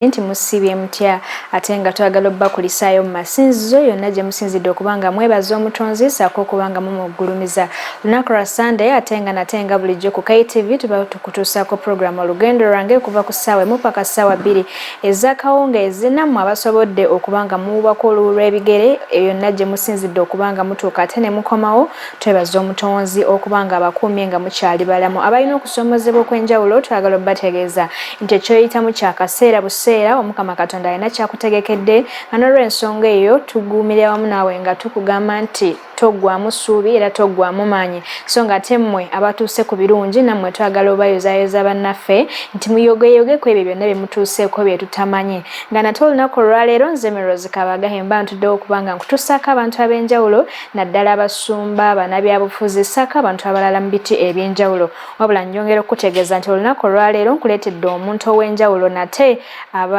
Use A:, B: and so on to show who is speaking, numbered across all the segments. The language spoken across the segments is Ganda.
A: Nti musiibye mutya? Ate nga twagala obbakulisaayo mu masinzizo yonna gye musinzidde okuba nga mwebaza Omutonzi ssaako okuba nga mumugulumiza. Lunaku lwa Sunday, ate nga nate nga bulijjo ku KTV tuba tukutuusaako puroguramu Olugendo Lwange okuva ku ssaawa 1 paka ssaawa 2 ez'akawungeezi. Nammwe abasobodde okuba nga muwubako oluwu lw'ebigere yonna gye musinzidde okuba nga mutuuka ate ne mukomawo, twebaza Omutonzi okuba nga abakuumye nga mukyali balamu. Abalina okusoomozebwa okw'enjawulo, twagala obbategeeza nti ekyoyitamu kyakaseera buseera. Omukama Katonda alina kyakutegekedde, nga n'olw'ensonga eyo tuguumira wamu naawe nga tukugamba nti toggwamu ssuubi era toggwamu maanyi. So nga ate mmwe abatuuse ku birungi, nammwe twagala obayozayoza bannaffe nti muyogeyoge ku ebyo byonna bye mutuuseeko bye tutamanyi. Nga nate olunaku olwaleero, nze Merozi Kabagahe mba ntuddewo okuba nga nkutuusaako abantu ab'enjawulo, naddala abasumba, bannabyabufuzi ssaako abantu abalala mu biti ebyenjawulo. Wabula njongera okukutegeeza nti olunaku olwaleero nkuleetedde omuntu ow'enjawulo nate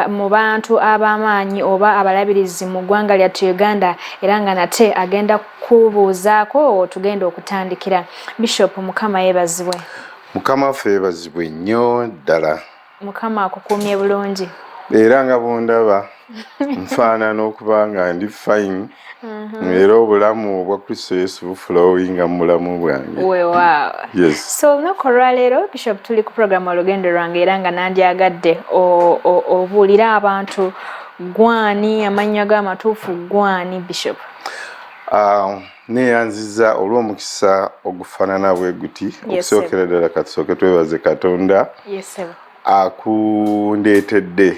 A: mu bantu ab'amaanyi oba abalabirizi mu ggwanga lyattu Uganda, era nga nate agenda kubuuzaako tugenda okutandikira. Bishop, Mukama yeebazibwe.
B: Mukama waffe yeebazibwe nnyo ddala.
A: Mukama akukuumye bulungi.
B: Era nga bwondaba, nfaanana okuba nga ndi fine era obulamu obwa Kristo Yesu buflowinga mu bulamu bwange.
A: Weewaawo.
B: Yes.
A: So olunaku olwaleero, Bishop, tuli ku program Olugendo Lwange, era nga nandyagadde obuulire abantu gwani, amannya g'amatuufu gwani, Bishop?
B: Neeyanziza olw'omukisa ogufaanana bwe guti. Okusookera ddala katusooke twebaze Katonda akundeetedde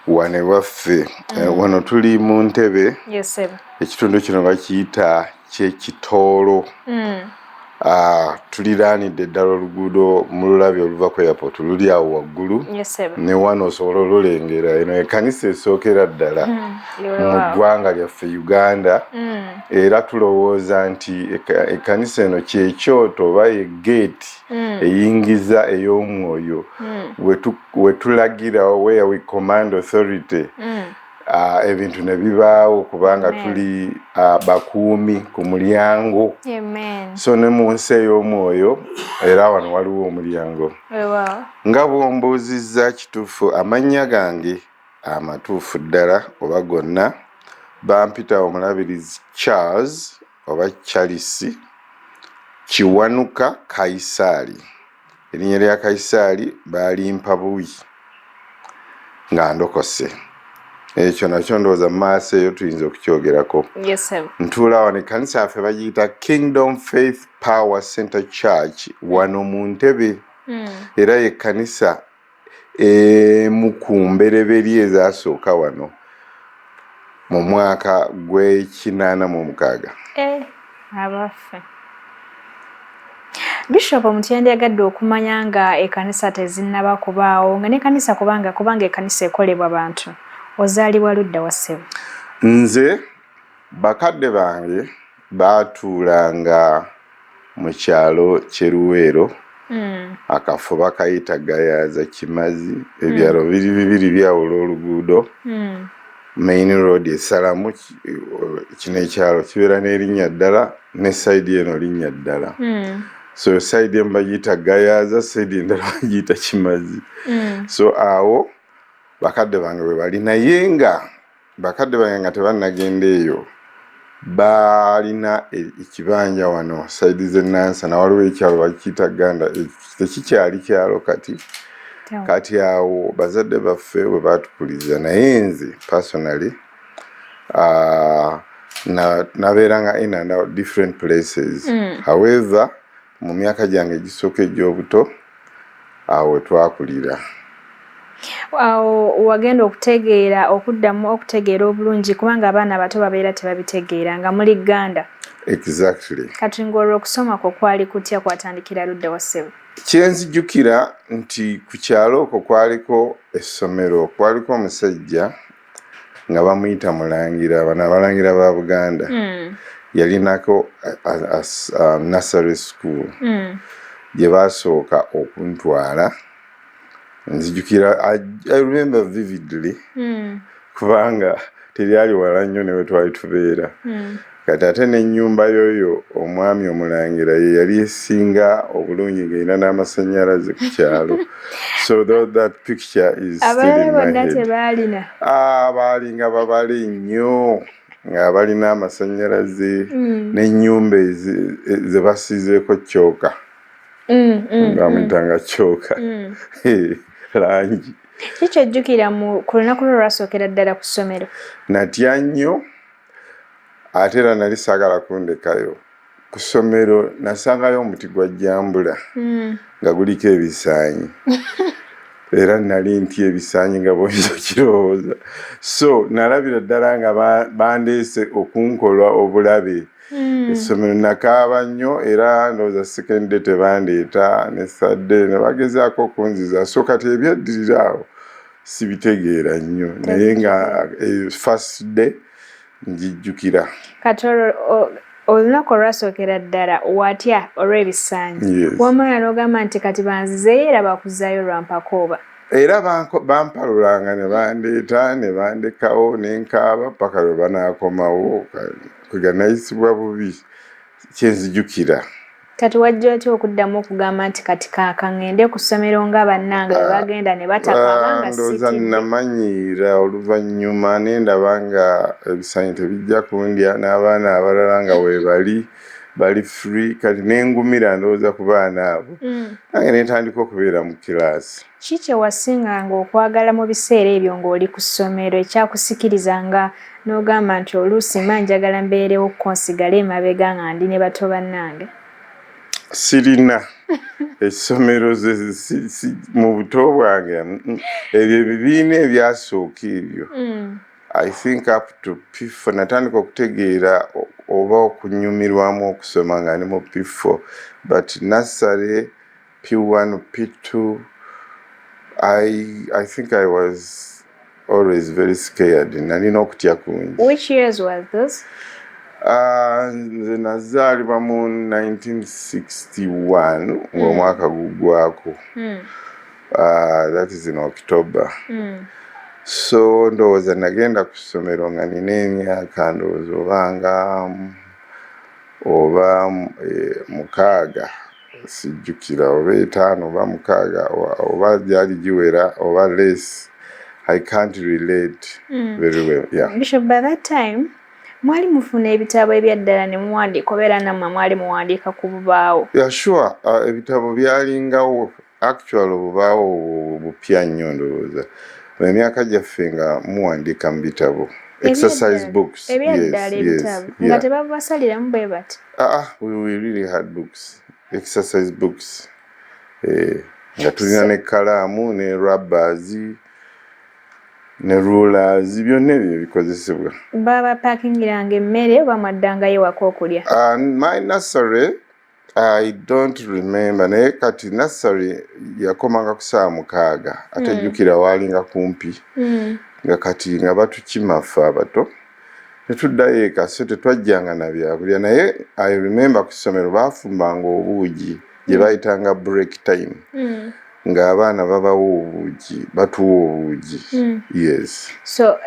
B: wano ewaffe. Wano tuli mu ntebe. Ekitundu kino bakiyita Kyekitoolo. Tuliraanidde ddala oluguudo mululabye oluva ku airport, luli awo waggulu ne wano osobola olulengera. Eno ekkanisa esookera ddala mu ggwanga lyaffe Uganda, era tulowooza nti ekkanisa eno kyekyoto oba ye gate eyingiza ey'omwoyo wetulagira, where we command authority, ebintu ne bibaawo, kubanga tuli bakuumi ku mulyango. So ne mu nsi ey'omwoyo era wano waliwo omulyango. Nga bw'ombuuzizza, kituufu, amannya gange amatuufu ddala oba gonna bampita Omulabirizi Charles oba Charles Kiwanuka Kaisaali. Erinnya lya Kaisaali baalimpa buwi nga ndokose. Ekyo nakyo ndowooza mu maaso eyo tuyinza okukyogerako. Ntuula wano, ekkanisa yaffe bagiyita Kingdom Faith Power Center Church wano mu ntebe, era yekkanisa emu ku mbereberye ezasooka wano mu mwaka gw'e86.
A: Eh, abaffe Bishop, omuntu yandyagadde okumanya nga ekkanisa tezinnaba kubaawo, nga n'ekkanisa, kubanga ekkanisa ekolebwa bantu, ozaalibwa ludda wa, ssebo?
B: Nze bakadde bange baatuulanga mu kyalo Kyeruweero, akafo bakayita Gayaza Kimazi. Ebyalo biri bibiri byawula oluguudo, main road esalamu. Kino ekyalo kibeera n'erinnya ddala ne side eno linnya ddala. So side emu bagiyita Gayaza, side endala bagiyita Kimazi. So awo bakadde bange bwe bali, naye nga bakadde bange nga tebannagenda eyo, baalina ekibanja wano side z'e Nansana. Waliwo ekyalo bakiyita Ganda, tekikyali kyalo kati. Kati awo bazadde baffe bwe baatukuliza, naye nze personally nabeeranga in and out different places. However, mu myaka gyange egisooka egy'obuto, awo we twakulira.
A: Awo wagenda okutegeera, okuddamu okutegeera obulungi, kubanga abaana abato babeera tebabitegeera, nga muli Ganda?
B: Exactly.
A: Kati ng'olwo okusoma kwo kwali kutya? Kwatandikira ludda wa, ssebo?
B: Kyenzijukira nti ku kyalo okwo kwaliko essomero, kwaliko omusajja nga bamuyita Mulangira, bano abalangira ba Buganda. Yalinako nursery school gye basooka okuntwala. Nzijukira, I remember vividly, kubanga teryali wala nnyo newe twali tubeera. Kati ate n'ennyumba y'oyo omwami omulangira ye yali esinga obulungi, ng'erina n'amasannyalaze ku kyalo. So that picture is still in my head.
A: Tebaalina?
B: Ah, baalinga babale nnyo nga balina amasannyalaze n'ennyumba ze basiizeeko kyoka. Bamuyitanga kyoka langi.
A: Kikyojjukira ku lunaku lwo lwasookera ddala ku ssomero?
B: Natya nnyo, ate era nali saagala kundekayo. Ku ssomero nasangayo omuti gwa jjambula nga guliko ebisaanyi, era nali ntya ebisaanyi nga bwoyinza okirowooza. So nalabira ddala nga bandeese okunkola obulabe. Essomero nakaaba nnyo, era ndowooza second day tebandeeta, ne third day ne bagezaako okunziza. So kati ebyaddirira awo sibitegeera nnyo, naye nga first day njijjukira.
A: Kati olwo olunaku olwasookera ddala watya olw'ebisaanyi, wamala n'ogamba nti kati banzizeeyo, era bakuzaayo lwampaka oba?
B: Era bampalulanga ne bandeeta ne bandekawo nenkaaba paka lwe banaakomawo. Kwega nayisibwa bubi, kyenzijukira.
A: Kati wajja otya okuddamu okugamba nti kati kaaka ŋŋende ku ssomero nga bannange bwe bagenda ne batakaaba nga?
B: Ndowooza namanyiira oluvannyuma nendaba nga ebisaanyi tebijja kundya, n'abaana abalala nga weebali bali free. Kati nengumira ndowooza ku baana abo, nange nentandika okubeera mu kiraasi.
A: Ki kye wasinganga okwagala mu biseera ebyo ng'oli ku ssomero, ekyakusikiriza nga n'ogamba nti oluusi mba njagala mbeerewo ko nsigale emabega nga ndi ne bato bannange?
B: Sirina essomero mu buto bwange. Ebyo ebibiina ebyasooka ebyo, I think up to P4 natandika okutegeera oba okunyumirwamu okusoma nga ndi mu P4, but nursery, P1, P2, I think I was always very scared. Nalina okutya kungi.
A: Which years was this?
B: Nze nazaalibwa mu 1961 ng'omwaka guggwako. That is in October. So ndowooza nagenda ku ssomero nga nina emyaka ndowooza obanga oba 6, sijjukira, oba 5 oba 6, oba gyali giwera oba less. I can't relate very well. Yeah.
A: Bishop, by that time mwali mufuna ebitabo ebyaddala ne muwandiika, obeera nammwe mwali muwandiika ku bubaawo?
B: Yeah, sure. Ebitabo byalingawo. Actual obubaawo bupya nnyo ndowooza. Emyaka gyaffe nga muwandiika mu bitabo, exercise books.
A: Ebyaddala ebitabo nga tebabasaliramu bwe bati?
B: We really had books, exercise books, nga tulina ne kalaamu ne rubbers ne rulers, byonna ebyo ebikozesebwa.
A: Baba pakingiranga emmere oba mwaddangayo waka okulya?
B: My nursery, I don't remember, naye kati nursery yakomanga ku ssaawa 6, ate jjukira waalinga kumpi, nga kati nga batukima ffe abato tetuddayo eka, so tetwajjanga na byakulya. Naye I remember ku ssomero baafumbanga obuugi gye bayitanga break time, ng'abaana babawa obuugi, batuwa obuugi. Yes.
A: So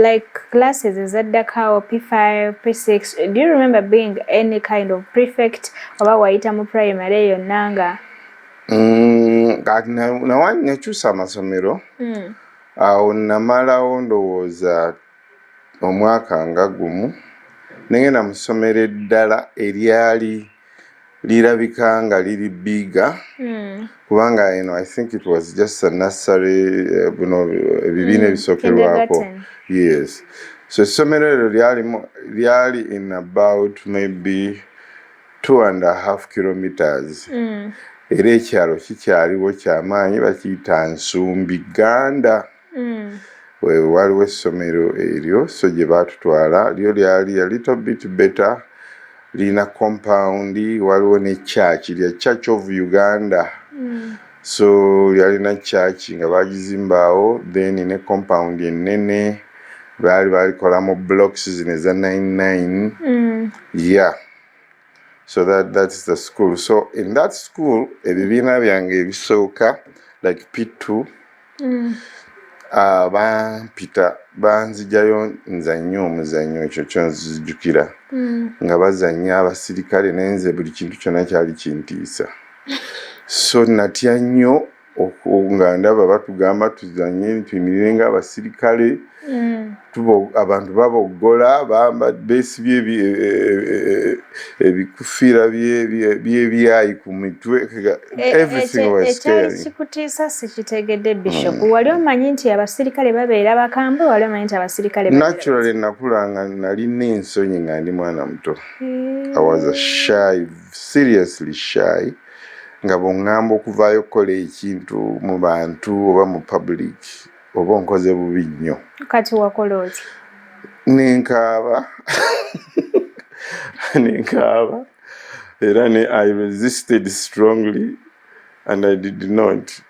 A: like classes ezaddako awo, P5, P6, do you remember being any kind of prefect, oba wayita mu primary yonna nga?
B: Kati nakyusa amasomero. Awo namalawo ndowooza omwaka nga gumu, nengenda mu ssomero eddala eryali lirabika nga liri bigger, kubanga eno I think it was just a nursery, buno ebibiina ebisookerwako.
A: Kindergarten.
B: Yes, so essomero eryo lyali in about maybe 2.5 kilometers. Era ekyalo kikyaliwo kyamaanyi, bakiyita Nsumbi Ganda. Waliwo essomero eryo, so gye baatutwala lyo lyali a little bit better, lirina compound, waliwo ne church lya Church of Uganda. So lyalina church nga bagizimbaawo, then ne compound ennene, baali balikola mu blocks zino eza 99. Yeah, so that's the school. So in that school ebibiina byange ebisooka, like P2, Bampita banzijayo nzannye omuzannyo, ekyo kyonzijukira, nga bazannya abasirikale, naye nze buli kintu kyonna kyali kintiisa, so natya nnyo nga ndaba batugamba tuzanye, tuyimirire ng'abasirikale. Abantu baboggola, beesibye ebikufiira by'ebyayi ku mitwe. Everything was
A: Ekyali
B: scary.
A: kikutiisa sikitegedde, Bishop. Wali omanyi nti abasirikale babeera bakambwe? Wali omanyi nti abasirikale babeera
B: Naturally, nakula nga nalina ensonyi nga ndi mwana muto. I was a shy, seriously shy, nga bw'oŋŋamba okuvaayo okukola ekintu mu bantu oba mu public, oba onkoze bubi nnyo.
A: Kati wakola oti?
B: Nenkaaba, nenkaaba, era ne I resisted strongly and I did not.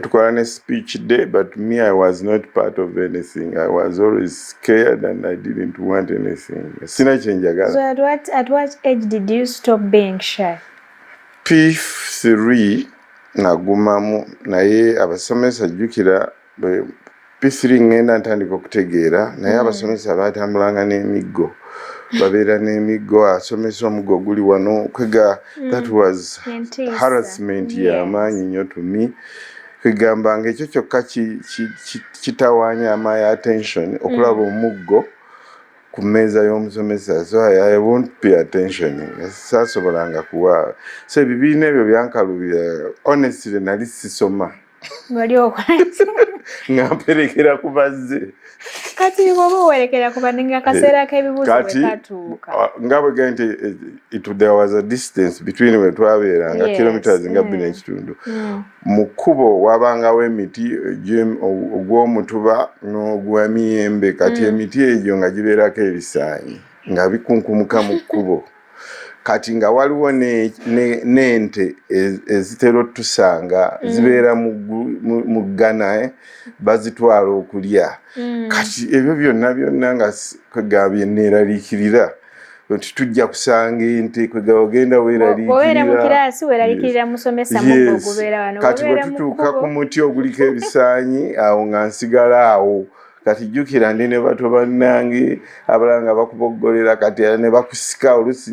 B: Tukola ne speech day, but me, I was not part of anything. I was always scared and I didn't want anything, sina kyenjagala.
A: So at what age did you stop being shy?
B: P3 nagumamu, naye abasomesa, jjukira P3 ngenda ntandika okutegeera, naye abasomesa batambulanga n'emiggo, babeera n'emiggo, asomesa omuggo guli wano kwega. That was
A: Entiisa.
B: harassment y'amaanyi nnyo to me. Kwegamba nga ekyo kyokka kitawaanya my attention, okulaba omuggo ku mmeeza y'omusomesa. So I won't pay attention, saasobolanga kuwa. So ebibiina ebyo byankalubira. Honestly, nali sisoma.
A: Wali okola?
B: Nga mperekera ku bazze.
A: Kati bw'oba owerekera ku banne, nga akaseera k'ebibuuzo bwe
B: Kati
A: katuuka?
B: Nga bwe gaa nti there was a distance between we twabeeranga, kilometers nga 2 n'ekitundu. Mu kkubo wabangawo emiti ogw'omutuba n'ogw'emiyembe. Kati emiti egyo nga gibeerako ebisaanyi nga bikunkumuka mu kkubo. Kati nga waliwo n'ente ezitera otusanga, zibeera mu ggana, bazitwala okulya. Kati ebyo byonna byonna nga kwegambye neeraliikirira nti tujja kusanga ente, kwegaba ogenda
A: Bw'obeera mu
B: weeraliikirira.
A: kiraasi, weeraliikirira musomesa, muggo gubeera wano.
B: Kati bwe
A: Bw'obeera mu
B: tutuuka ku
A: kkubo
B: muti oguliko ebisaanyi, awo nga nsigala awo. Kati jjukira ndi ne bato bannange abalala nga bakuboggolera, kati era ne bakusika oluusi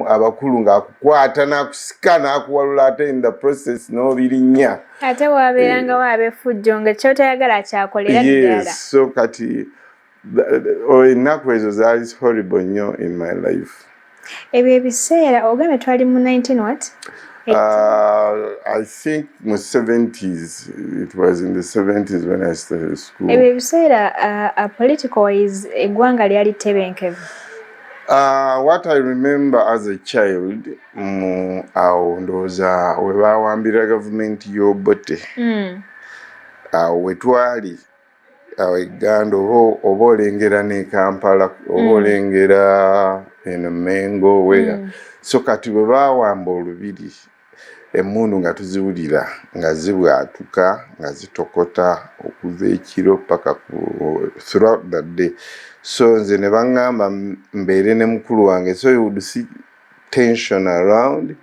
B: abakulu ng'akukwata n'akusika n'akuwalula, ate in the process n'obirinnya.
A: Ate wabeerangawo ab'effujjo nga kyotayagala kyakolera ddala.
B: Yes, so kati ennaku ezo zaali horrible nnyo in my life.
A: Ebyo ebiseera ogambye twali mu 19 what?
B: I think mu 70s. It was in the 70s when I started school.
A: Ebyo ebiseera, political wise, eggwanga lyali ttebenkevu?
B: What I remember as a child, mu awo ndowooza we baawambira gavumenti y'Obote. Awo we twali awo egganda, oba olengera ne Kampala, oba olengera eno Mengo where. So kati bwe baawamba olubiri, emmundu nga tuziwulira nga zibwatuka, nga zitokota okuva ekiro paka ku throughout the day. So nze ne baŋŋamba mbeere ne mukulu wange, so you would see tension around.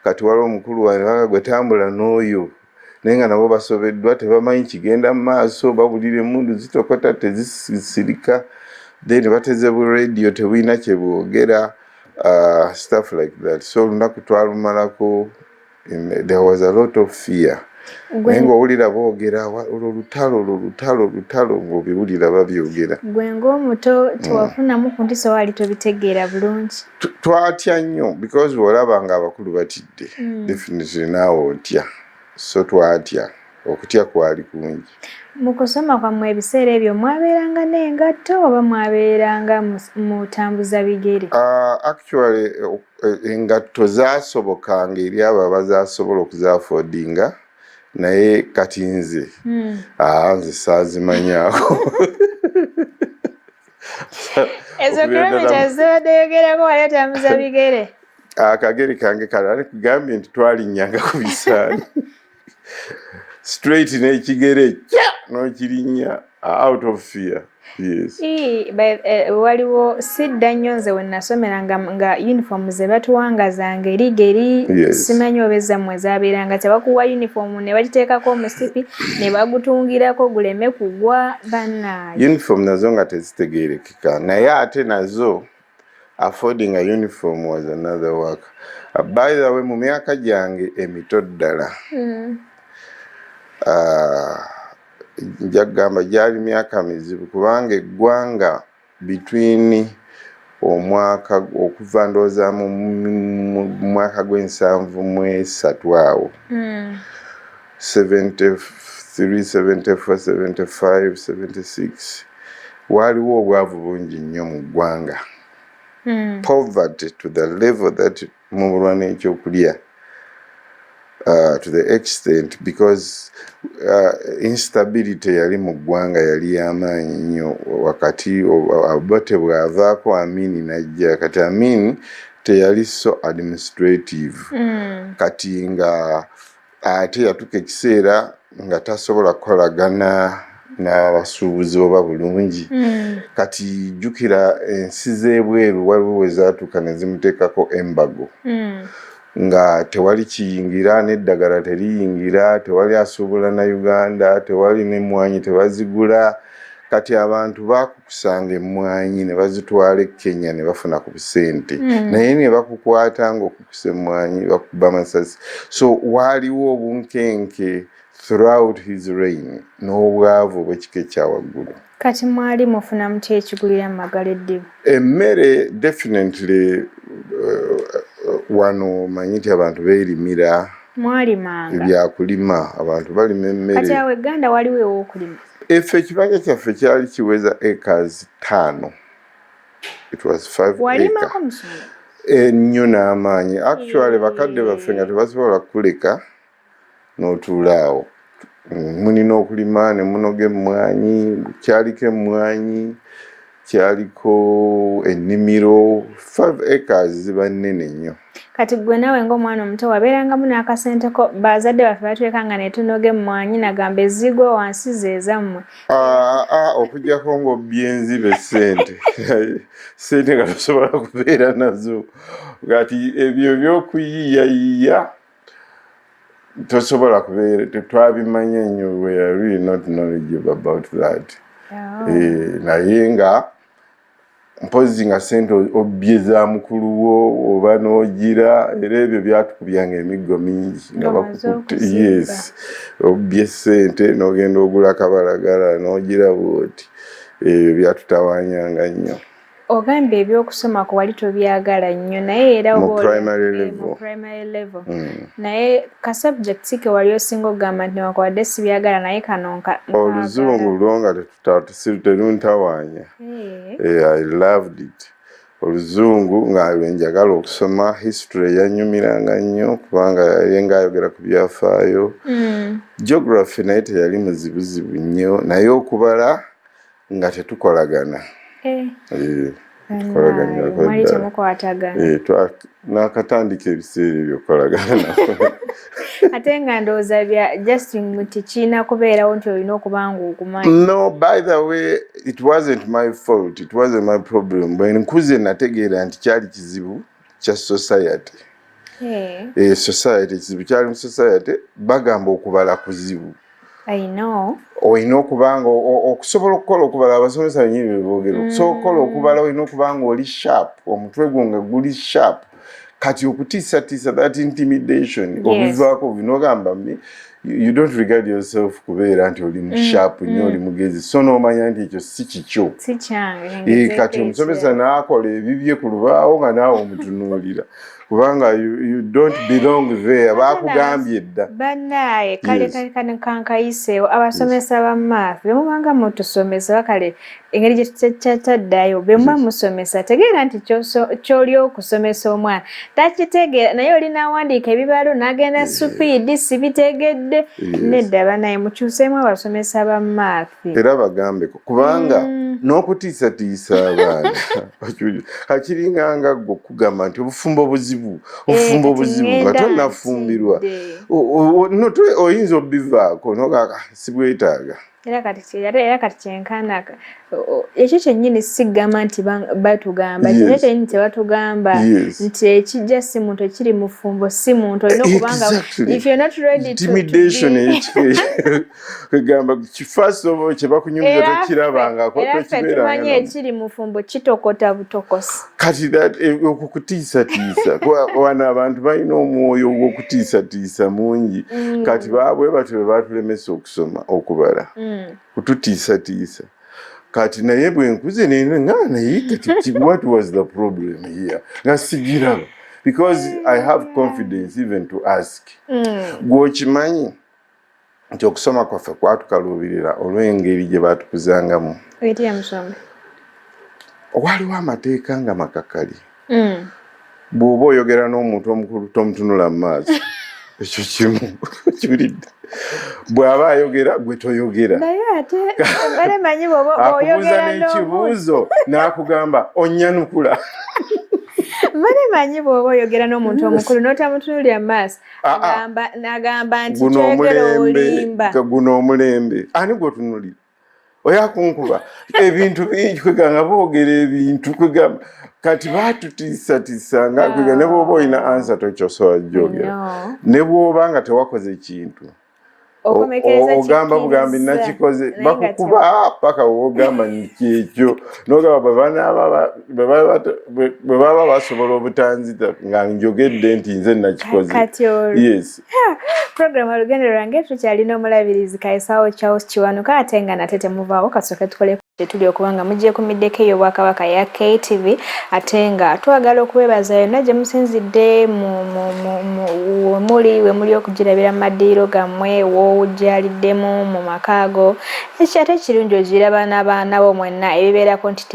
B: Kati waliwo omukulu wange, baga gwe tambula n'oyo, naye nga nabo basobeddwa, tebamanyi kigenda mu maaso, bawulira emmundu zitokota tezisirika, then bateze bu radio tebulina kye bwogera, stuff like that. So olunaku twalumalako there was a lot of fear, naye ng'owulira boogera olwo lutalo, olwo lutalo, lutalo, ng'obiwulira babyogera.
A: Gwe ng'omuto tewafunamu ku ntiisa, waali tobitegeera bulungi?
B: Twatya nnyo because bw'olaba nga abakulu batidde, definitely naawe otya. So twatya, okutya kwali kungi.
A: Mu kusoma kwammwe ebiseera ebyo mwabeeranga n'engatto oba mwabeeranga mutambuza bigere?
B: Actually, engatto zaasobokanga eri abo abazasobola okuzaffordinga, naye kati nze nze saazimanyaako.
A: Ezo kilomita zibadde yogerako wali otambuza bigere?
B: Akagere kange kale kugambye nti twalinnyanga ku bisaani straight n'ekigere kya n'okirinnya. Out of fear, yes.
A: Waliwo sidda nnyo nze we nasomera nga uniform ze batuwanga za ngeri geri. Simanyi oba ezammwe zabeeranga tebakuwa uniform ne bagiteekako omusipi ne bagutungirako guleme kugwa, bannaaye.
B: Uniform nazo nga tezitegeerekeka, naye ate nazo affording a uniform was another work. By the way, mu myaka gyange emito ddala, nja kugamba gyali myaka mizibu, kubanga eggwanga between omwaka okuva ndowooza mu mwaka gw'e73 awo, 73, 74, 75, 76, waaliwo obwavu bungi nnyo mu ggwanga. Poverty to the level that mubulwa n'ekyokulya, to the extent because instability yali mu ggwanga yali y'amaanyi nnyo. Wakati Obote bw'avaako, Amini n'ajja. Kati Amin teyali so administrative. Kati nga ate yatuuka ekiseera nga tasobola kukolagana n'abasuubuzi oba bulungi. Kati jjukira ensi z'ebweru waliwo we zaatuuka ne zimuteekako embargo, nga tewali kiyingira, n'eddagala teriyingira, tewali asuubula na Uganda, tewali n'emmwanyi tebazigula. Kati abantu baakukusanga emmwanyi ne bazitwala e Kenya ne bafuna ku busente, naye ne bakukwata ng'okukusa emmwanyi, bakuba amasasi. So waaliwo obunkenke throughout his reign n'obwavu obw'ekika ekya waggulu.
A: Kati mwali mufuna mutya ekigulira mu magalo eddibu?
B: Emmere definitely, wano omanyi nti abantu beerimira.
A: Mwalimanga?
B: Ebyakulima, abantu balima emmere.
A: Kati awo egganda waliwo ew'okulima?
B: Effe ekibanja kyaffe kyali kiweza acres 5. It was 5.
A: Walimako, musumba?
B: Ennyo n'amaanyi. Actually, bakadde baffe nga tebasobola kukuleka n'otuula awo. Mulina okulima ne munoga emmwanyi. Kyaliko emmwanyi, kyaliko ennimiro. 5 acres ziba nnene nnyo.
A: Kati gwe naawe ng'omwana omuto wabeerangamu n'akasenteko? Bazadde baffe batuleka nga netunoga emmwanyi, nagamba ezigwa wansi ze zammwe.
B: Aa, okuggyako ng'obbye enzibe ssente, ssente nga tosobola kubeera nazo. Kati ebyo ebyokuyiiyayiiya tosobola kubeera, tetwabimanya nnyo. We are really not knowledgeable about that. Eh, naye nga mpozi nga sente obbye za mukulu wo oba n'ogira, era ebyo byatukubyanga emiggo mingi nga bakukutte. Yes, obbye sente n'ogenda ogula kabalagala n'ogira bwoti, ebyo byatutawanyanga nnyo.
A: Ogambye ebyokusoma ku wali tobyagala nnyo, naye era
B: mu primary level.
A: Primary level. Naye ka subject si ke wali osinga okugamba nti newankubadde sibyagala, naye kano nka?
B: Oluzungu lwo nga teruntawaanya. I loved it, oluzungu nga lwenjagala okusoma. History yanyumiranga nnyo kubanga yali ngaayogera ku byafaayo. Geography naye teyali muzibuzibu nnyo, naye okubala nga tetukolagana.
A: Mwali temukwatagana?
B: Nakatandika ebiseera ebyo okukolagana.
A: Ate nga ndowooza bya just nti kiina kubeerawo nti olina okuba nga okumanyi.
B: No, by the way, it wasn't my fault, it wasn't my problem. Bwe nkuze nategeera nti kyali kizibu kya society. Society, ekizibu kyali mu society, bagamba okubala kuzibu. Olina okubanga okusobola okukola okubala, abasomesa benyini beboogera, okusobola okukola okubala olina okuba nga oli sharp, omutwe gwo nga guli sharp. Kati okutiisatiisa, that intimidation, obivaako nogamba you don't regard yourself kubeera nti oli musharp nnyo, oli mugezi, so n'omanya nti ekyo si kikyo. Kati omusomesa n'akola ebibye ku lubaawo nga naawe omutunuulira kubanga you don't belong there, baakugambye dda.
A: Bannaaye, kale kale kankayiseewo. Abasomesa ba math bemubanga mutusomesa, bakale engeri gye tukyataddayo, bwe muba musomesa, tegeera nti ky'oli okusomesa omwana takitegeera, naye oli n'awandiika ebibalo n'agenda speed, sibitegedde. Nedda banaye, mukyuseemu abasomesa ba math.
B: Era bagambeko, kubanga n'okutiisatiisa abaana kakiringanga gwe okugamba nti obufumbo buzibu, obufumbo
A: kati
B: buzibu nga
A: ŋŋenda
B: tonnafumbirwa.
A: Ntidde.
B: No, oyinza obivaako nogaa sibwetaaga.
A: Era kati kyenkana ekyo kyennyini sigamba nti batugamba kino kyennyini tebatugamba nti ekijja si muntu, ekiri mufumbo si muntu, olina okubanga if you're not ready.
B: Intimidation kwegamba first of all kyebakunyumiza tokirabangako.
A: Tokibeerange ekiri mufumbo kitokota butokosi.
B: Kati okukutiisatiisa, wano abantu balina omwoyo ogw'okutiisatiisa mungi. Kati babwe batyo bwe batulemesa okusoma, okubala, kututiisatiisa. Kati naye bwe nkuze nga naye kati what was the problem here, nga sigiraba because I have confidence even to ask. Gweokimanyi nti okusoma kwaffe kwatukaluubirira olw'engeri gye batukuzangamu. Waliwo amateeka nga makakali. Bw'oba oyogera n'omuntu omukulu, tomutunula mu maaso. Ekyo kimu kiwulidde. Bw'aba ayogera, gwe toyogera. Akubuuza n'ekibuuzo n'akugamba onnyanukula.
A: Mbale manyi bw'oba oyogera n'omuntu omukulu n'otamutunulira mu maaso, n'agamba nti
B: kyogera olimba. Guno omulembe ani gwotunulira? Oyo akunkuba ebintu bingi, kwegamba boogera ebintu, kwegamba kati batutiisatiisanga kwega ne bw'oba olina answer tokyosobola gyogera, ne bw'oba nga tewakoze kintu, ogamba bugambi nakikoze, bakukuba paka wogamba kyekyo nogamba bwe baba basobola obutanzita nga njogedde nti nze nakikoze. Yes.
A: Program Olugendo Lwange, tukyalina omulabirizi Kaisaawo Charles Kiwanuka, ate nga nate temuvaawo, kasooke tukole tetuli okuba nga mugyekumiddeko ey'Obwakabaka ya KTV, ate nga twagala okubebaza yonna gye musinzidde wemuli, wemuli okugirabira mu madiiro gammwe, woowujjaliddemu mu makaago. Ate kirungi ogiraba n'abaana bo mwenna, ebibeerako nti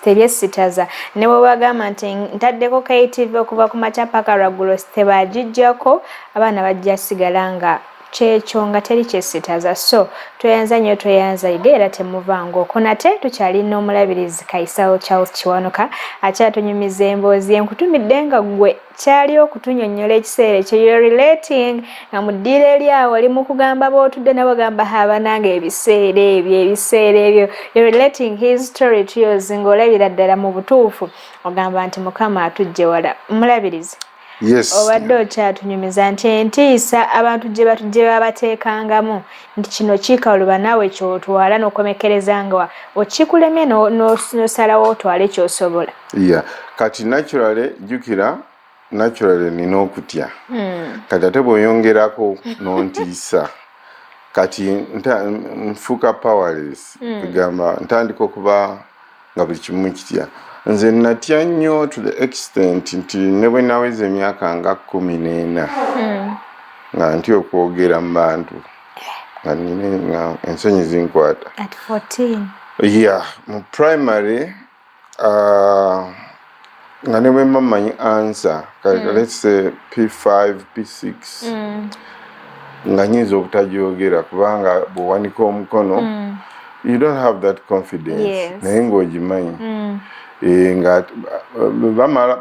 A: tebyesitaza. Ne bwe bagamba nti ntaddeko KTV okuva ku makya paka lwaggulo, tebagijjako, abaana bajja sigala nga kyekyo, nga teri kyesitaza. So tweyanza nnyo, tweyanza ige, era temuvanga okwo. Nate tukyalina omulabirizi Kaisawo Charles Kiwanuka akyatunyumiza emboozi. Enkutumidde nga ggwe kyali okutunyonnyola ekiseera ekyo, you're relating nga mu ddiiro eri awo oli mu kugamba b'otudde nabo, gamba abananga ebiseera ebyo, ebiseera ebyo, you're relating his story to yours, ng'olabira ddala mu butuufu ogamba nti Mukama atujje wala. Mulabirizi.
B: Yes.
A: Obadde okyatunyumiza nti entiisa abantu gye babateekangamu nti kino kikaluba, naawe kyotwala n'okomekereza nga okikulemye n'osalawo otwale kyosobola.
B: Yeah, kati naturally, jjukira naturally nina okutya. Kati ate bw'oyongerako n'ontiisa, kati nfuuka powerless. Kugamba ntandika okuba nga buli kimu kitya. Nze natya nnyo to the extent nti ne bwe naweza emyaka nga 14, nga ntya okwogera mu bantu, nga nina nga ensonyi zinkwata.
A: At 14?
B: Yeah, mu primary, nga ne bwe mba mmanyi answer, let's say P5, P6, nga nyinza obutagyogera kubanga bw'owanika omukono, you don't have that confidence. Naye ng'ogimanyi. Eh, nga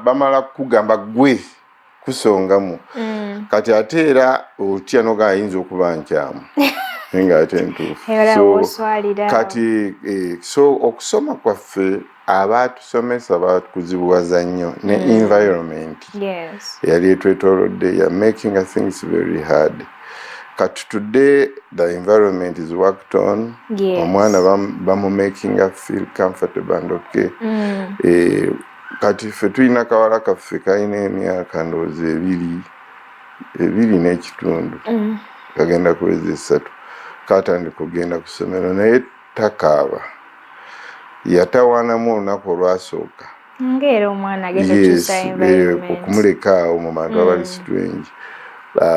B: bamala kugamba gwe kusongamu. Kati ate era otya noga ayinza okuba nkyamu, naye nga ate ntuufu.
A: Era
B: So,
A: w'oswalira.
B: Kati so okusoma kwaffe, abatusomesa bakuzibuwaza nnyo ne environment eyali etwetoolodde ya making things very hard. Kati today the environment is worked on. Omwana bamumakinga feel comfortable and okay. Kati ffe tulina kawala kaffe kalina emyaka ndowooza 2, 2.5, kagenda kuweza 3. Katandika okugenda ku ssomero naye takaaba, yatawaanamu olunaku olwasooka.
A: Ngaera omwana agenda okyusa environment.
B: Okumuleka awo mu bantu abali strange.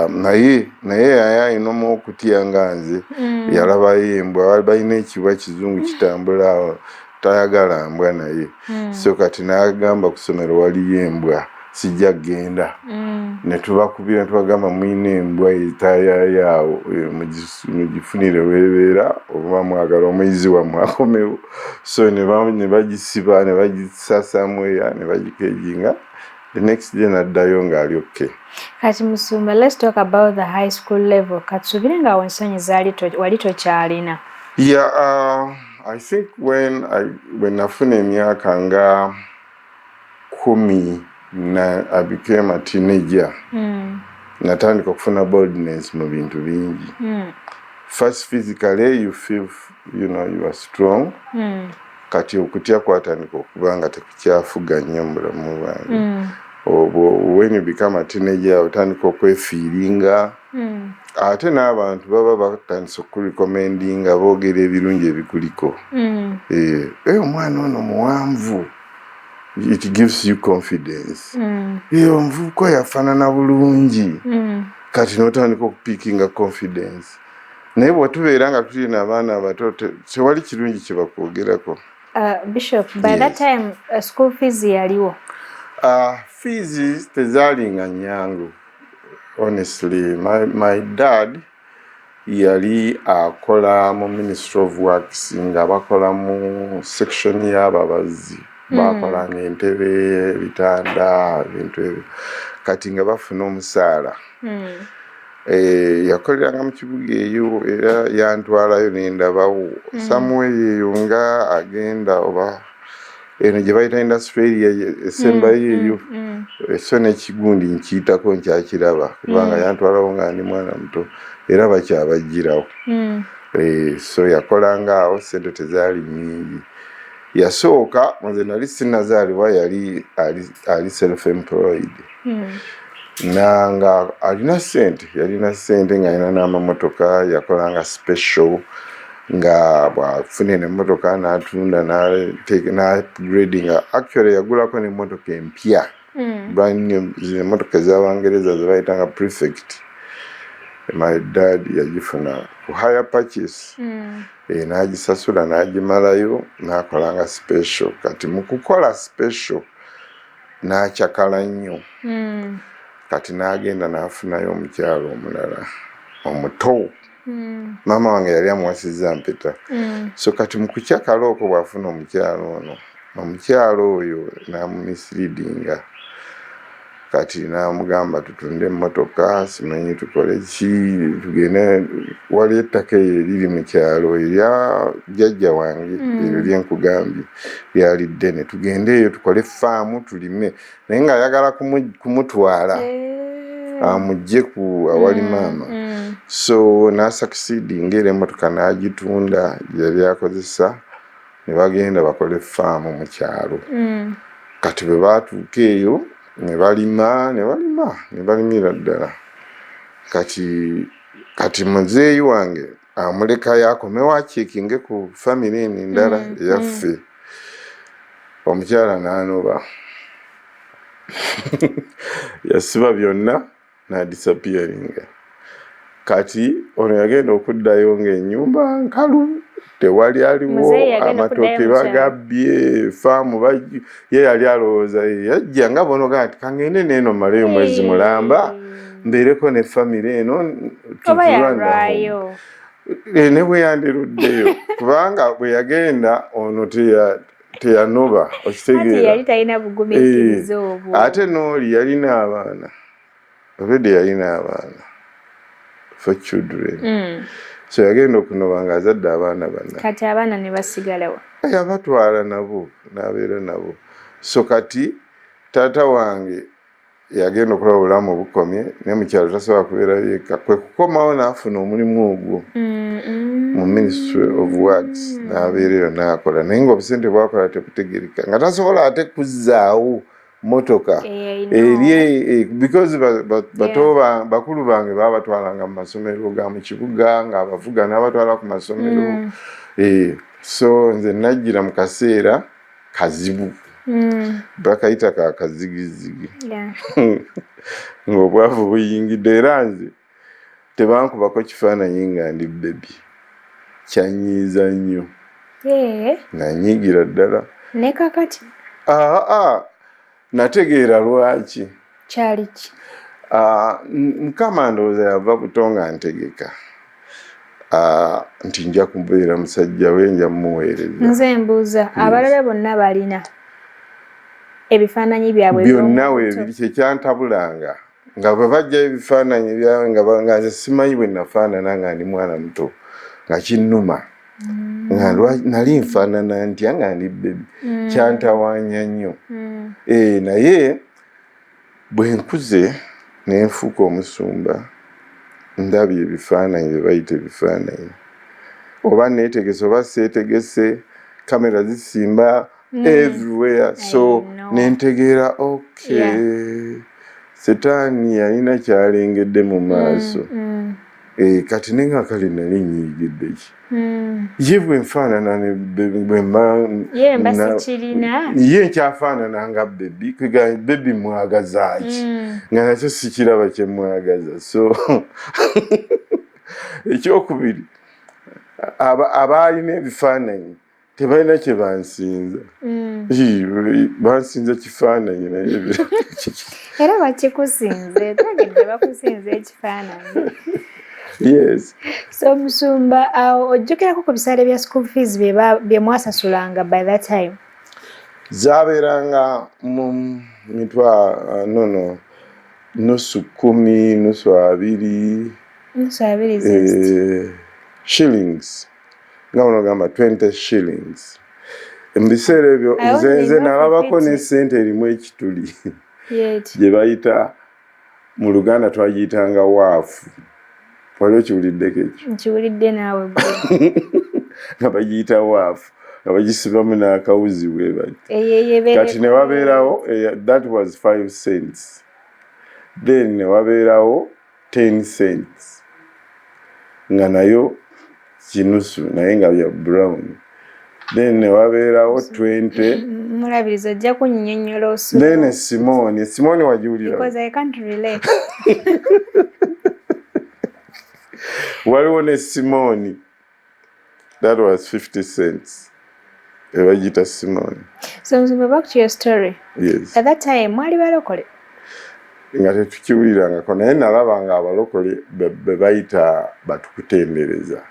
B: Naye yali alinamu okutya nga nze. Yalabayo embwa, balina ekibwa kizungu kitambula awo, tayagala mbwa naye. So kati n'agamba ku ssomero waliyo embwa, sijja kgenda. Ne tubakubira ne tubagamba mulina embwa etayayaawo, mugifunire weebeera oba mwagala omuyizi wammwe akomewo. So ne bagisiba ne bagisasaamu eya ne bagikejinga. The next day n'addayo ng'ali okay.
A: Kati musumba, let's talk about the high school level. Katusuubire nga awo ensonyi zaali wali tokyalina.
B: Yeah, I think when nafuna emyaka nga 10 na I became a teenager, natandika okufuna boldness mu bintu bingi. First, physically you feel you are strong. Kati okutya kwatandika okuba nga tekukyafuga nnyo mu bulamu bwange. Obwo when you become a teenager, otandika okwefiiringa, ate n'abantu baba batandise okurecommendinga, boogera ebirungi ebikuliko. Eh, omwana ono muwanvu, it gives you confidence. Omuvubuka oyo afaanana bulungi. Kati n'otandika okupickinga confidence, naye bwetubeera nga tuli n'abaana abato, tewali kirungi kye bakwogerako.
A: Bishop, by that time school fees yaliwo?
B: Fees tezaalinga nnyangu, honestly. My dad yali akola mu Ministry of Works, nga bakola mu section y'ababazi, bakolanga entebe, ebitanda, ebintu ebyo. Kati nga bafuna omusaala. Yakoleranga mu kibuga eyo, era yantwalayo nendabawo somewhere eyo nga agenda oba eno gye bayita industrial area esembayo eyo. So n'ekigundi nkiyitako, nkyakiraba, kubanga yantwalawo nga ndi mwana muto, era bakyabagirawo. So yakolanga awo, sente tezaali nyingi. Yasooka, nze nali sinnazaalibwa, yali ali self employed nanga alina sente, yalina sente ng'alina n'amamotoka. Yakolanga special, nga bw'afuna emmotoka n'atunda n'upgradinga. Actually yagulako n'emmotoka empya, brand new, zino emmotoka ez'Abangereza ze bayitanga Prefect. My dad yagifuna ku hire purchase. N'agisasula n'agimalayo, n'akolanga special. Kati mu kukola special n'akyakala nnyo. Kati n'agenda n'afunayo omukyalo omulala omuto. Maama wange yali amuwasizza mpeta. So kati mu kukyakala okwo, bw'afuna omukyalo ono, omukyalo oyo n'amumisleadinga. Kati n'amugamba, tutunde emmotoka, simanyi tukole ki, tugende wali ettaka eyo eriri mu kyalo erya jjajja wange, eryo lyenkugambye lyali ddene, tugende eyo tukole faamu, tulime. Naye ng'ayagala kumutwala amugye ku awali maama. So n'asucceedinga, era emmotoka n'agitunda gye yali akozesa, ne bagenda bakole faamu mu kyalo. Kati bwe baatuuka eyo ne balima, ne balima, ne balimira ddala. Kati muzeeyi wange amulekayo akomewo acheckinge ku famire eno endala eyaffe. Omukyala n'anoba, yasiba byonna n'adisappearinga. Kati ono yagenda okuddayo ng'ennyumba nkalu, tewali aliwo.
A: Muzeeyi yagenda
B: amatooke
A: okuddayo mu kyalo.
B: Bagabbye faamu. Ye yali alowooza yajja nga bonoga nti kangende neeno maleyo mwezi mulamba, mbeereko ne famire eno.
A: Oba
B: to run the home.
A: Yalwayo.
B: Ne bwe yandiruddeyo, kubanga bwe yagenda ono teyanoba.
A: Ati
B: okitegeera?
A: Yali talina bugumiikiriza obwo.
B: Ate n'oli yalina abaana already, yalina abaana, four children. So yagenda okunoba nga azadde abaana bana.
A: Kati abaana ne basigalawa?
B: Yabatwala nabo n'abeera nabo. So kati taata wange yagenda okulaba obulamu bukomye naye mukyalo tasobola kubeera yekka, kwe kukomawo n'afuna omulimu ogwo mu Ministry of Works, n'abeera eyo n'akola, naye ng'obusente bwakola tebutegereka, nga tasobola ate kuzzaawo motoka eri because bato bakulu bange babatwalanga mu masomero ga mu kibuga, ng'abavuga n'abatwala ku masomero. So nze najjira mu kaseera kazibu, bakayita ka kazigizigi, ng'obwavu buyingidde, era nze tebankubako kifaananyi nga ndi baby, kyanyiiza nnyo. Nanyiigira ddala.
A: Ne kakati?
B: Aa, nategeera lwaki.
A: Kyali ki?
B: Mukama ndowooza yava buto nga ntegeka nti nja kubeera musajja we, nja mumuweereza.
A: Nze mbuuza, abalala bonna balina ebifaananyi byabwe
B: byonna
A: eby'omu buto.
B: Weebiri, kyekyantabulanga nga bwe bajjayo ebifaananyi byawe nga nze simanyi bwe nafaanana nga ndi mwana muto, nga kinnuma. Nga nali nfaanana ntya nga ndi baby? Kyantawaanya nnyo. Naye bwe nkuze ne nfuuka omusumba, ndabye ebifaananyi bye bayita ebifaananyi, oba neetegese oba seetegese, kamera zisimba everywhere, so nentegeera, okay, setaani yalina kyalengedde mu maaso. Kati nenga kale nali nyiigidde ki? Ye bwe nfaanana ye nkyafaanana nga baby, kwega baby mwagazaaki? Nga nakyo sikiraba kye mwagaza. So ekyokubiri, abaalina ebifaananyi tebalina kye bansinza. Bansinza kifaananyi, naye
A: Era bakikusinze, twagedde bakusinza ekifaananyi.
B: Yes.
A: So musumba, awo ojjukirako ku bisaale bya school fees bye mwasasulanga by that time?
B: Zabeeranga mu mitwa, nono nusu 10, nusu 20.
A: Nusu 20?
B: Shillings, nga banogamba 20 shillings mu biseera ebyo. Nze nalabako ne sente erimu ekituli gye bayita mu Luganda twagiyitanga waafu. Wali okiwuliddeko ekyo?
A: Nkiwulidde naawe.
B: Nga bagiyita waafu, nga bagisibamu n'akawuzi bwe bati. Kati ne wabeerawo, that was 5 cents. Then ne wabeerawo 10 cents, nga nayo kinusu, naye nga bya brown. Then ne wabeerawo 20.
A: Mulabiriza, ojja kunnyonnyola osula.
B: Then simoni, simoni wagiwulira?
A: Because I can't relate.
B: Waliwo ne simoni, that was 50 cents, ebagiyita simoni.
A: So Mzumba, back to your story.
B: Yes.
A: At that time mwali balokole?
B: Nga tetukiwulirangako, naye nalaba nga abalokole be bayita batukutendereza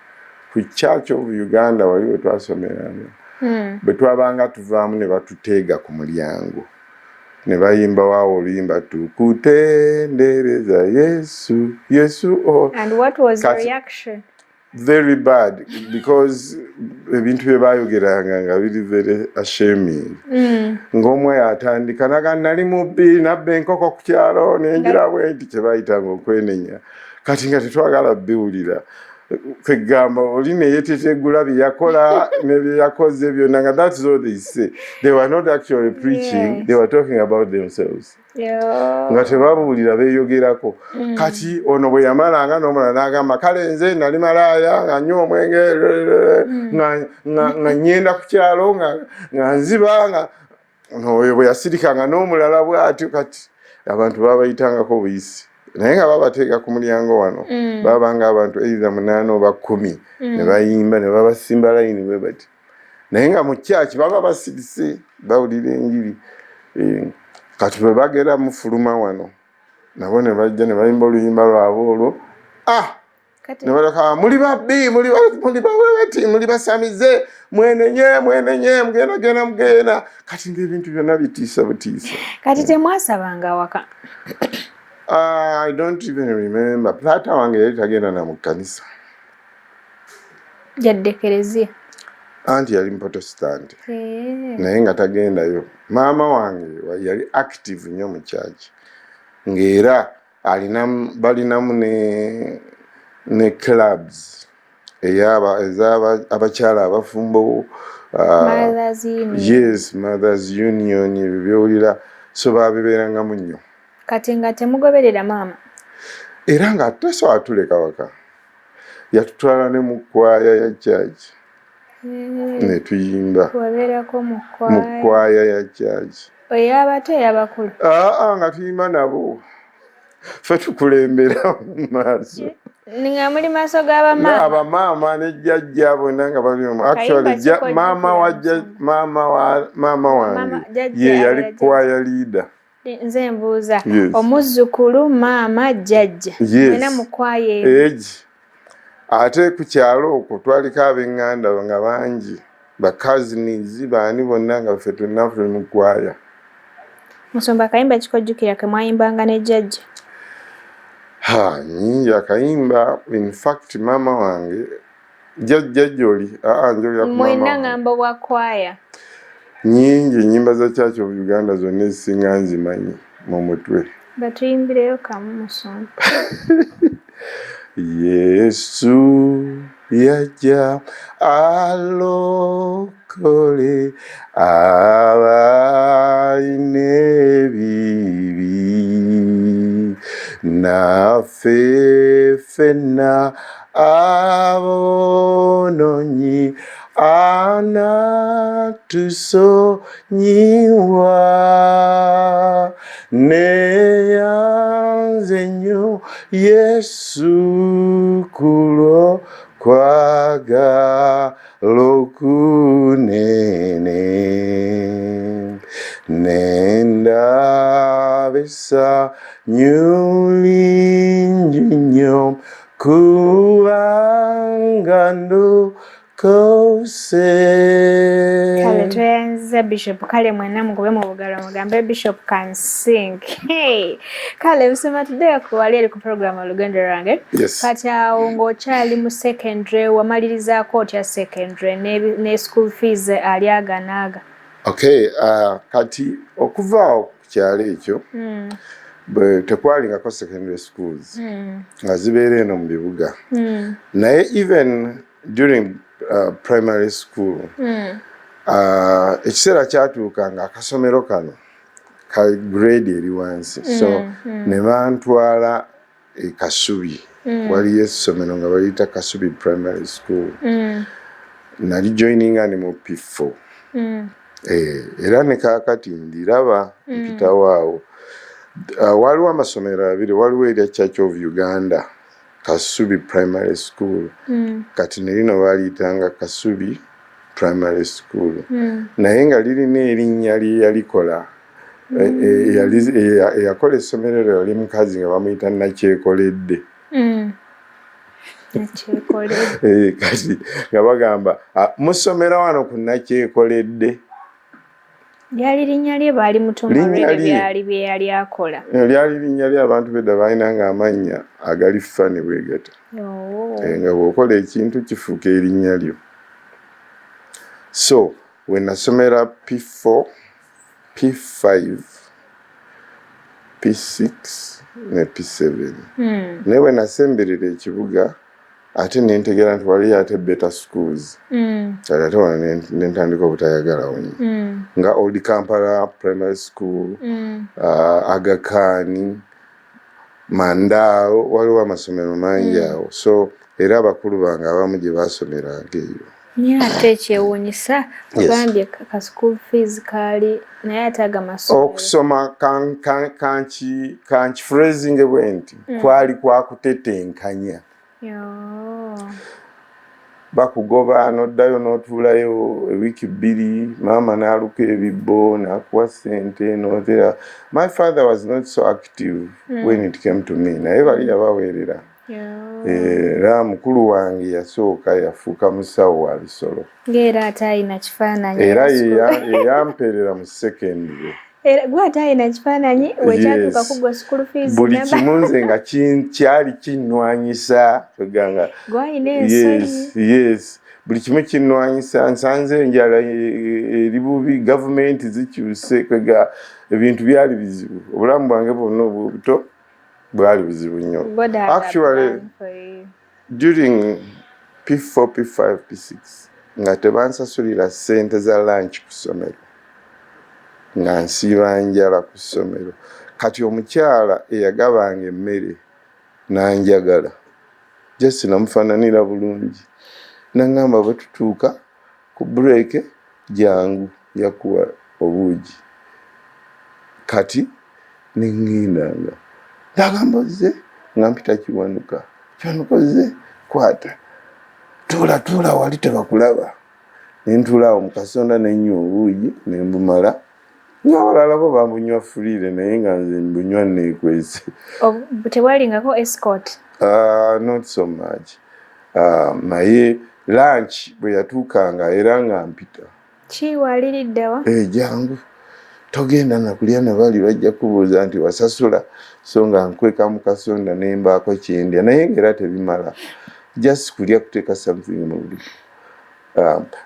B: ku Church of Uganda wali we twasomeranga. Bwe twabanga tuvaamu ne batuteega ku mulyango ne bayimba waawo oluyimba, "Tukutendereza Yesu, Yesu," oh.
A: And what was the reaction?
B: Very bad, because ebintu bye bayogeranga nga biri very ashaming. Ng'omwe atandika naga, "Nali mubbi, nabba enkoko ku kyalo, nengira bwe nti," kye bayitanga okwenenya. Kati nga tetwagala biwulira. Kwegamba oli neyetetegula bye yakola ne bye yakoze byonna, nga that's all they say. They were not actually preaching. They were talking about themselves. Nga tebabuulira, beeyogerako. Kati ono bwe yamalanga n'omulala n'agamba, "Kale nze nali malaaya, nga nywa omwenge, nga nyenda ku kyalo, nga nziba," nga oyo bwe yasirikanga n'omulala bw'atyo. Kati abantu babayitangako buyisi, naye nga babateeka ku mulyango wano. Babanga abantu either munaana oba 10, ne bayimba ne babasimba layini bwe bati, naye nga mu kyaki baba basirise bawulira enjiri. Kati bwe bagera mufuluma wano, nabo ne bajja ne bayimba oluyimba lwabwe olwo, ah, ne baleka, "Muli babbi, muli bati, muli basamize, mwenenye, mwenenye, mugenda genda mugenda." Kati ngaebintu byonna bitiisa butiisa.
A: Kati temwasabanga waka?
B: I don't even remember. Taata wange yali tagenda na mu kkanisa.
A: Yadde kereziya?
B: Anti yali Muprotestant, naye nga tagendayo. Maama wange yali active nnyo mu church, ng'era alina balinamu ne clubs eyaba ezaba abakyala abafumbo.
A: Mothers Union.
B: Yes, Mothers Union, ebyo byowulira, so babibeerangamu nnyo.
A: Kati nga temugoberera maama?
B: Era nga tasobola tuleka waka. Yatutwala ne mu kwaya ya church ne tuyimba.
A: Wabeerako mu
B: Mu
A: kwaya?
B: Kwaya ya church.
A: Ey'abato, ey'abakulu?
B: Aa, nga tuyimba nabo, ffe tukulembera mu maaso.
A: Nga muli maaso g'abamaama?
B: Abamaama ne jjajja bonna nga bali omwo. Actually,
A: Kayimba
B: maama wa maama wa maama wange
A: Maama- jjajja
B: ye yali
A: abeera jjajja.
B: kwaya leader.
A: Nze mbuuza,
B: Yes.
A: omuzzukulu, maama, jjajja,
B: Yes.
A: mwena mu kwaya emu?
B: Egi ate ku kyalo okwo twaliko ab'eŋŋanda nga bangi, ba cousins, baani bonna, nga ffe twenna tuli mu kwaya.
A: Musumba, akayimba kikojjukira ke mwayimbanga ne jjajja?
B: Ha, nyingi akayimba. In fact, maama wange Jjajja oli aa njogera ku
A: Mwenna
B: maama.
A: Ngamba bwa kwaya.
B: Nyingi ennyimba za Church of Uganda zonna ezisinga nzimanyi mu mutwe.
A: Batuyimbireyo kamu, musumba.
B: Yesu yajja alokole abalina ebibi, naffe ffenna aboononyi anatusonyiwa. Neyanze nnyo Yesu kulwo kwagala okunene, nendaba essanyu lingi nnyo kubanga ndokose.
A: Kale tweyanziza, Bishop. Kale mwenna mukube mu bugalo mugambe Bishop can sing. Hey. Kale musumba, tuddeyo ku wali eri ku program Olugendo Lwange.
B: Yes.
A: Kati awo ng'okyali mu secondary, wamalirizaako otya secondary ne school fees ali aganaaga?
B: Okay, kati okuva awo ku kyalo ekyo, bwe tekwalingako secondary schools, nga zibeera eno mu bibuga, naye even during primary school, ekiseera kyatuuka nga akasomero kano ka grade eri wansi, so ne bantwala e Kasubi. Waliyo essomero nga baliyita Kasubi Primary School. Nali joininga ni mu P4. Era ne kaakati ndiraba mpitawo awo. Waliwo amasomero abiri, waliwo erya Church of Uganda, Kasubi Primary School, kati ne lino baliyitanga Kasubi Primary School, naye nga lirina erinnya lye yalikola. Eyakola essomero eryo yali mukazi nga bamuyita Nakyekoledde.
A: Nakyekoledde.
B: Kati nga bagamba, "Ah, musomera wano ku Nakyekoledde."
A: Lyali linnya lye baali mutuuma
B: Linnya
A: olw'ebyo
B: lye.
A: byali bye yali akola.
B: Lyali linnya lye. Abantu bedda balina nga amannya agali funny bwe gata.
A: Oh.
B: Nga bw'okola ekintu kifuuka erinnya lyo. So we nasomera P4, P5, P6 ne P7, naye bwe nasemberera ekibuga ate nentegeera nti waliyo ate better schools. Kale ate wano nentandika obutayagalawo nnyo, nga Old Kampala Primary School, Aga Khan, Mandao, waliwo amasomero mangi awo. So era abakulu bange abamu gye basomeranga eyo.
A: Naye ate ekyewuunyisa,
B: Yes.
A: ogambye ka school fees kaali, naye ate aga masomero.
B: Okusoma kanki phrasing bwe nti, kwali kwakutetenkanya.
A: Yo.
B: Bakugoba n'oddayo n'otuulayo ewiiki 2, maama n'aluka ebibbo n'akuwa ssente n'otera. My father was not so active when it came to me, naye bali yabaweerera.
A: Yo.
B: Era mukulu wange yasooka yafuuka musawo wa bisolo.
A: Ng'era ate alina kifaananyi.
B: Era yeyampeerera mu secondary.
A: Era gwe ate alina kifaananyi wekyatuuka ku gwe school fees.
B: Buli kimu nze nga kyali kinnwanyisa kweganga.
A: Gwalina ensonyi.
B: Yes, buli kimu kinnwanyisa. Nsanze enjala eri bubi, gavumenti zikyuse, kwega ebintu byali bizibu. Obulamu bwange bwonna obwobuto bwali buzibu nnyo.
A: God had a
B: Actually,
A: plan for you.
B: during P4, P5, P6 nga tebansasulira ssente za lunch ku ssomero, nga nsiiba njala ku ssomero. Kati omukyala eyagabanga emmere nanjagala, just namufaananira bulungi, naŋŋamba, "Bwe tutuuka ku break jangu yakuwa obuugi." Kati neŋŋendanga, nagamba, "Ozze?" Nga mpita Kiwanuka. "Kiwanuka ozze? Kwata, tuula, tuula wali tebakulaba." Nentuula awo mu kasonda nenywa obuugi nembumala, ng'abalala bo bambunywa freely, naye nga nze mbunywa neekwese.
A: Tewalingako escort?
B: Not so much. Naye lunch bwe yatuukanga era nga mpita.
A: Kiwaliriddewa?
B: Eh, jangu, togenda nakulya nabali bajja kubuuza nti wasasula. So nga nkweka mu kasonda nembaako kyendya, naye ngaera tebimala. Just kulya, kuteeka something mu lubuto.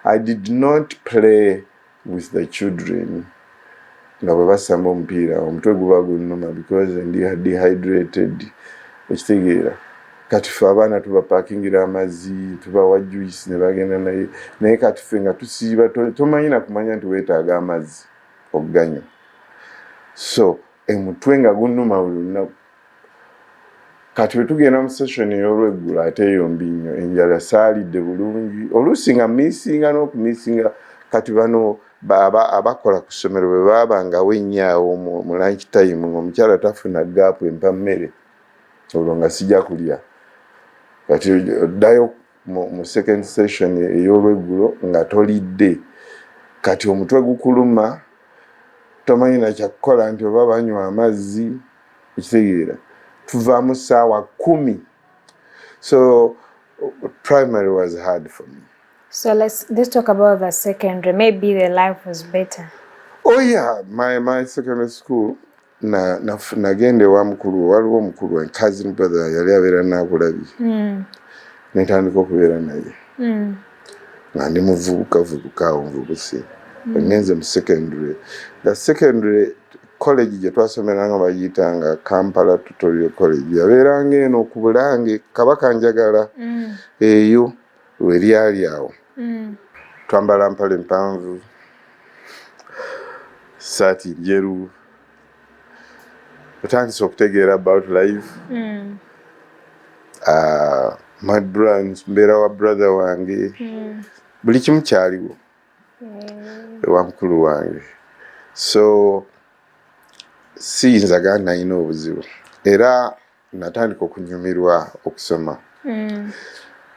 B: I did not play with the children nga bwe basamba omupiira, omutwe guba gunnuma because ndi dehydrated, ekitegeera. Kati ffe abaana tubapakingira amazzi, tubawa juice ne bagenda naye. Naye kati ffe nga tusiiba, tomanyi nakumanya nti weetaaga amazzi okuganywa. So emutwe nga gunnuma buli lunaku. Kati bwe tugenda mu session ey'olweggulo, ate eyo mbi nnyo, enjala, saalidde bulungi, oluusi nga missinga n'okumissinga. Kati bano abakola ku ssomero bwe baabangawo ennyo awo mu lunch time, ng'omukyala tafuna gap empa mmere, olwo nga sijja kulya. Kati oddayo mu second session ey'olweggulo nga tolidde. Kati omutwe gukuluma, tomanyi nakyakukola nti oba banywa amazzi, ekitegeera. Tuvaamu 10:00. So primary was hard for me.
A: So let's talk about the secondary. Maybe the life was better.
B: Oh yeah, my secondary school na nagenda ewa mukulu, waliwo omukulu wa cousin brother yali abeera Nakulabye. Netandika okubeera naye nga ndi muvubuka vubuka awo, nvubuse. Ngenze mu secondary, the secondary college gye twasomeranga bagiyitanga Kampala Tutorial College, yabeeranga eno ku Bulange, Kabaka Njagala. Eyo weryali awo. Twambala mpale mpanvu, saati njeru, otandise okutegeera about life. My branch, mbeera wa brother wange. Buli kimu kyaliwo ewa mukulu wange, so siyinza ga nalina obuzibu. Era natandika okunyumirwa okusoma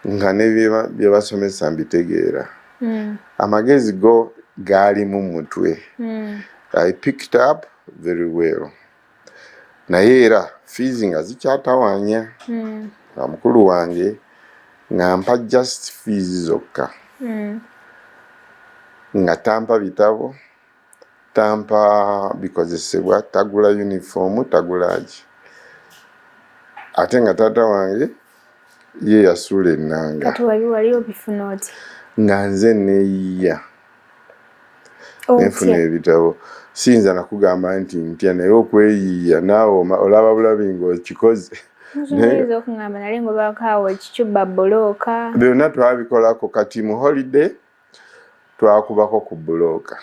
B: nga ne bye basomesa mbitegeera. Amagezi go gaali mu mutwe. I picked up very well, naye era fees nga zikyatawaanya. Nga mukulu wange nga mpa just fees zokka, nga tampa bitabo, tampa bikozesebwa, tagula uniform, tagula ki. Ate nga taata wange ye yasuula ennanga.
A: Kati wali obifuna otya?
B: Nga nze neeyiya nenfuna ebitabo. Siyinza nakugamba nti ntya, naye okweyiiya naawe olaba bulabi ng'okikoze.
A: Oyinza okuŋŋamba nali ngobako awo ekicuba bulooka.
B: Byonna twabikolako. Kati mu holiday twakubako ku bulooka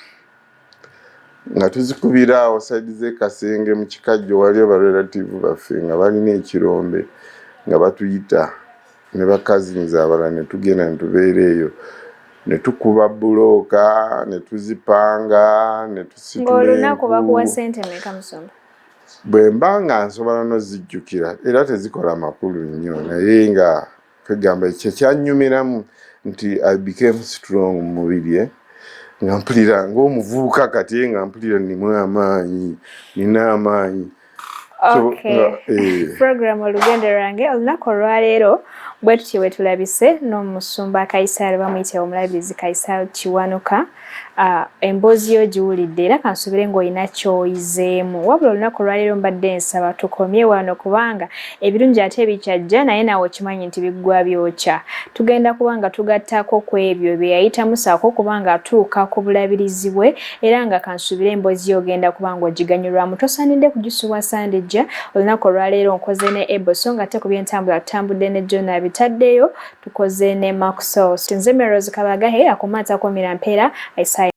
B: nga tuzikubira awo side z'e Kasenge mu Kikajjo, waliyo ba relative baffe nga balina ekirombe, nga batuyita ne ba cousins abalala ne tugenda ne tubeera eyo ne tukuba bulooka ne tuzipanga ne tusitula.
A: Ng'olunaku bakuwa ssente meka, musumba?
B: Bwe mba nga nsobola nozijjukira, era tezikola makulu nnyo, naye nga kwegamba ekyo kyanyumiramu nti I became strong mu mubiri, eh? Nga mpulira ng'omuvubuka kati, nga mpulira nimu amaanyi, nina amaanyi.
A: Okay. Program Olugendo Lwange olunaku olwaleero bwe tutyo bwe tulabise n'omusumba Kaisaali, bamuyita omulabirizi Kaisaali Kiwanuka. Emboozi yo giwulidde era kansubire ng'olina ky'oyizeemu. Wabula olunaku olwaleero mbadde nsaba tukomye wano, kubanga ebirungi ate bikyajja, naye naawe okimanyi nti biggwa byokya. Tugenda kuba nga tugattako ku ebyo bye yayitamu saako okuba nga atuuka ku bulabirizi bwe, era nga kansubire emboozi yo ogenda kuba ng'ogiganyulwamu. Tosaanidde kugisubwa Sande ejja. Olunaku olwaleero nkoze ne Ebo, so nga ate ku byentambula tutambudde ne John abitaddeyo, tukoze ne Maxos. Nze Meros Kabagahe, akumaatako mira mpeera Isaiah.